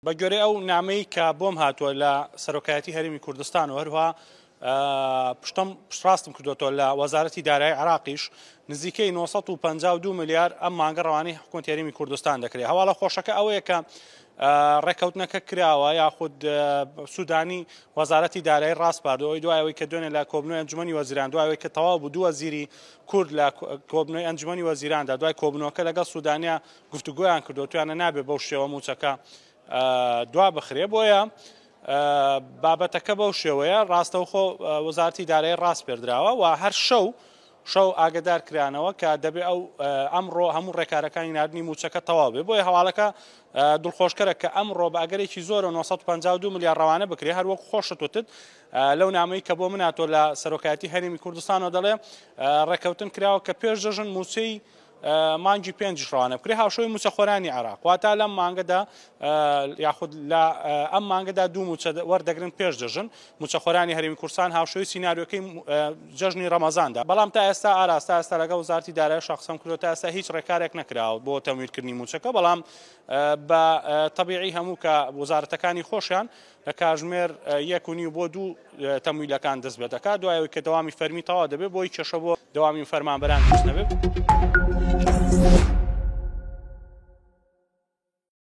بە گوێرەی ئەو نامەی کە بۆم هاتووە لە سەرۆکایەتی هەرێمی کوردستان و هەروها پشتم پشتڕاستم کردوێتەوە لە وەزارەتی دارایی عراقیش نزیکەی 952 ملیار ئەم مانگە ڕەوانەی حکوومەتی هەرێمی کوردستان دەکرێت. هەواڵە خۆشەکە ئەوەیە کە ڕێککەوتنەکە کراوە یاخود سوودانی وەزارەتی دارایی ڕاسپاردەوەی دوای ئەوەی کە دوێنێ لە کۆبنەوەی ئەنجومەنی وەزیران دوای ئەوەی کە تەواو بوو دوو وەزیری کورد لە کۆبنەوەی ئەنجومەنی وەزیراندا دوای کۆبنەوەکە لەگەڵ سوودانیا گفتوگۆیان کردو تویانە نابێ بەو شێوە موچەکە دوا بخرێ، بۆیە بابەتەکە بەو شێوەیە ڕاستەوخۆ وەزارەتی دارایی ڕاسپێردراوە و هەر شەو شەو ئاگدار کرانەوە کە دەبێ ئەو ئەمڕۆ هەموو ڕێکارەکانی ناردنی موچەکە تەواو بێ. بۆیە هەواڵەکە دڵخۆشکەرە کە ئەمڕۆ بە ئەگەرێکی زۆرە 952 ملیار ڕەوانە بکرێ. هەر وەک خۆشت وتت لەو نامەی کە بۆ من هاتووە لە سەرۆکایەتی هەرێمی کوردستانەوە دەڵێ ڕێککەوتن کراوە کە پێش جەژن موچەی مانگی پێنجیش ڕەوانە بکرێت هاوشێوەی مووچەخۆرانی عێراق، واتا لەم مانگەدا یاخود لە ئەم مانگەدا دوو مووچە وەردەگرن پێش جەژن مووچەخۆرانی هەرێمی کوردستان هاوشێوەی سیناریۆکەی جەژنی ڕەمەزاندا. بەڵام تا ئێستا ئاراس تا ئێستا لەگەڵ وەزارەتی دارایی شەخسەم کردووە تا ئێستا هیچ ڕێکارێک نەکراوە بۆ تەمویلکردنی مووچەکە، بەڵام بە تەبیعی هەموو کە وەزارەتەکانی خۆشیان لە کاژمێر 1:30 بۆ 2 تەمویلەکان دەست بێ دەکات، دوای ئەوەی کە دەوامی فەرمی تەواو دەبێت بۆی کێشە بۆ دەوامی فەرمانبەران دروست نەبێت.